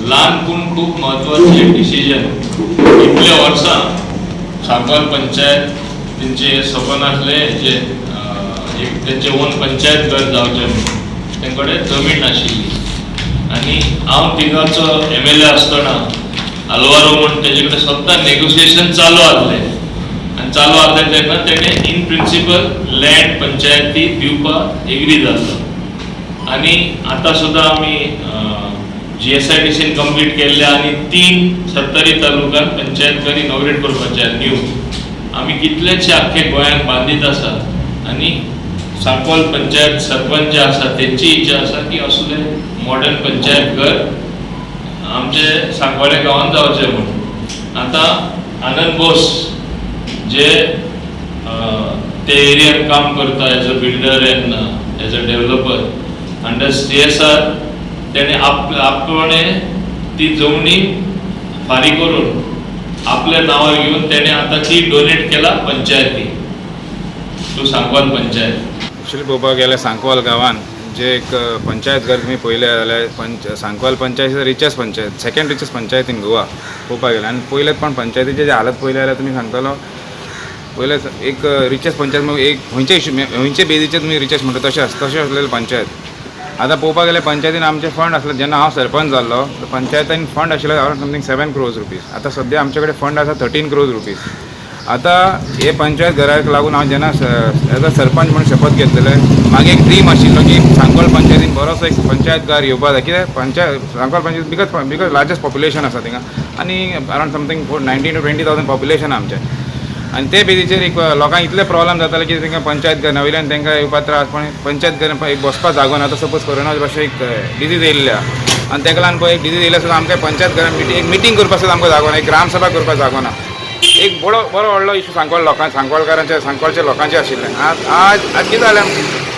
ल्हान पूण खूब म्हत्वाचें डिसिजन. इतल्या वर्सां सांकवाल पंचायत तेंचें सपन आसलें जे एक तेंचें ओन पंचायत घर जावचें म्हणून. तें कडेन जमीन नाशिल्ली आनी हांव थिंगाचो एमएलए आसतना आल्वारो म्हूण तेजे कडेन सद्दां नेगोशिएशन चालू आसलें आनी चालू आसलें तेन्ना तेणें इन प्रिंसिपल लँड पंचायती दिवपाक एग्री जाल्लो. आनी आतां सुद्दां आमी जीएसआयडीसीन कंप्लीट केल्ले आनी तीन सत्तरी तालुक्यान पंचायत घर इनॉग्रेट करपाचे न्यू. आमी कितलेशे आख्खे गोंयांत बांदीत आसा आनी सांकवाल पंचायत सरपंच जे आसा तेंची इच्छा आसा की असले मॉडर्न पंचायत घर आमचे सांकवाळे गांवांत जावचें म्हूण. आतां आनंद बोस जे ते एरियान काम करता as a builder and as a developer under CSR, तेणे आपणे ती जमनी फारीक करून आपल्या नांवार घेवन तेणे आतां ती डोनेट केला पंचायती टू सांकवाल पंचायत. एक्चुली पळोवपाक गेल्यार सांकवाल गांवान जे एक पंचायत घर तुमी पळयलें जाल्यार Sankwal panchayat is richest panchayat, second richest panchayat in Goa पळोवपाक गेल्यार. आनी पयलें पण पंचायतीचे जे हालत पळयले जाल्यार तुमी सांगतलो, पयलें एक रिचेस्ट पंचायत मग एक खंयचे खंयचे बेजीचेर तुमी रिचेस्ट म्हणटा, तशें आस तशें आसलेलें पंचायत. आतां पळोवपाक गेल्यार पंचायतीन आमचे फंड आसले, जेन्ना हांव सरपंच जाल्लो पंचायतीन फंड आशिल्लो around something 7 crores rupees. आतां सद्या आमचे कडेन फंड आसा 13 क्रोर्स रुपीज. आतां हे पंचायत घराक लागून हांव जेन्ना एज अ सरपंच म्हणून शपथ घेतलेले, मागीर एक ड्रीम आशिल्लो की सांकवाल पंचायतीन बरोसो एक पंचायत घर येवपा जाय. कित्याक panchayat Sankwal panchayat because largest population आसा थिंगा आनी around something 19 to 20 thousand population आमचें. आनी ते बेजीचेर एक लोकांक इतले प्रॉब्लम जाताले की तांकां पंचायत घर वयल्यान तांकां येवपाक त्रास, पण पंचायत घर एक बसपाक जागो ना. आतां सपोज कोरोना भाशेन एक डिजीज येयल्ली आहा आनी ताका लागून पळय एक डिजीज येयल्यार सुद्दां आमकां पंचायत घरान मिटींग, एक मिटींग करपाक सुद्दां आमकां जागो ना, एक ग्रामसभा करपाक जागो ना. एक बरो बरो व्हडलो इशू सांकवाल लोकां सांकवालकारांचे, सांकवालच्या लोकांचे आशिल्लें. आज आज आज कितें जालें,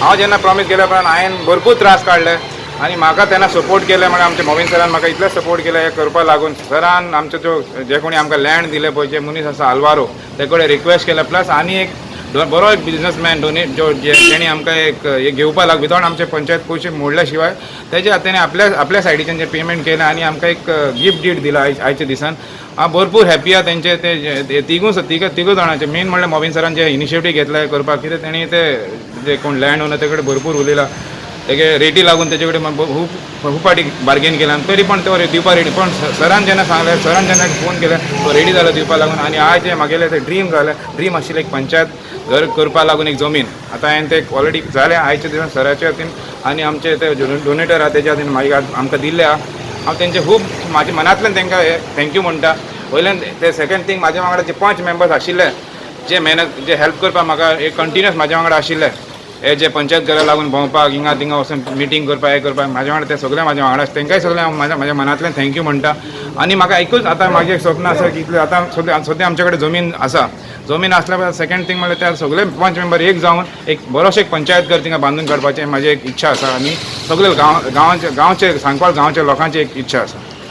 हांव जेन्ना प्रॉमीस केल्या उपरांत हांवें भरपूर त्रास काडले आनी म्हाका तेन्ना सपोर्ट केले म्हळ्यार आमच्या मोविन सरान म्हाका इतले सपोर्ट केले. हें करपाक लागून सरान आमचे त्यो जे कोणी आमकां लँड दिले पळय, जे मनीस आसा आल्वारो, ते कडेन रिक्वेस्ट केले, प्लस आनी एक बरो एक बिजनसमॅन डोनेट जो जे तेणी आमकां एक एक घेवपा लाग विदाउट आमचे पंचायत पयशे मोडल्या शिवाय तेजे तेणे आपल्या आपल्या सायडीच्यान जे पेमेंट केलें आनी आमकां एक गिफ्ट did दिला. आयच्या दिसान हांव भरपूर हॅपी आहा तेंचे ते तिगूय तिगूय जाणांचे. मेन म्हणल्यार मोविन सरान जे इनिशिएटीव घेतले करपाक, कितें तेणी ते जे कोण लँड ओनर ते कडेन भरपूर उलयला, तेगे रेटी लागून तेजे कडेन खूब खूब फाटी बार्गेन केला, तरी पण तो दिवपा रेडी. पण सरान जेन्ना सांगलें, सरान जेन्ना फोन केले, तो रेडी जालो दिवपा लागून. आनी आज जे म्हागेलें ते ड्रीम जालें, ड्रीम आशिल्लें एक पंचायत घर करपा लागून एक जमीन, आतां हांवें ते ऑलरेडी जालें. आयच्या दिसान सराच्या हातीन आनी आमचे ते डोनेटर आहा तेज्या हातीन मागीर आमकां दिल्ले आहा. हांव तेंचे खूब म्हाज्या मनांतल्यान तांकां thank you म्हणटा. वयल्यान ते सेकंड थींग, म्हाज्या वांगडा जे पंच मेंबर्स आशिल्ले, जे मेहनत जे हेल्प करपाक म्हाका एक कंटिन्युअस म्हाज्या वांगडा आशिल्ले, हे जे पंचायत घरा लागून भोंवपाक, हिंगा थिंगा वचून मिटींग करपाक, हें करपाक म्हाज्या वांगडा, ते सगळे म्हाज्या वांगडा, तांकांय सगळे हांव म्हाज्या म्हाज्या मनांतल्यान thank you म्हणटा. आनी म्हाका एकूच आतां म्हाजें एक स्वप्न आसा की इतलें आतां सद्या सद्या आमचे कडेन जमीन आसा. जमीन आसल्या उपरांत सेकंड थींग म्हणल्यार त्या सगळे पंच मेंबर एक जावन एक बरोसो एक पंचायत घर थिंगा बांदून काडपाचें म्हाजी एक इच्छा आसा आनी सगळे गांव गांवाचे गांवचे सांकवाळ गांवच्या लोकांची एक इच्छा आसा.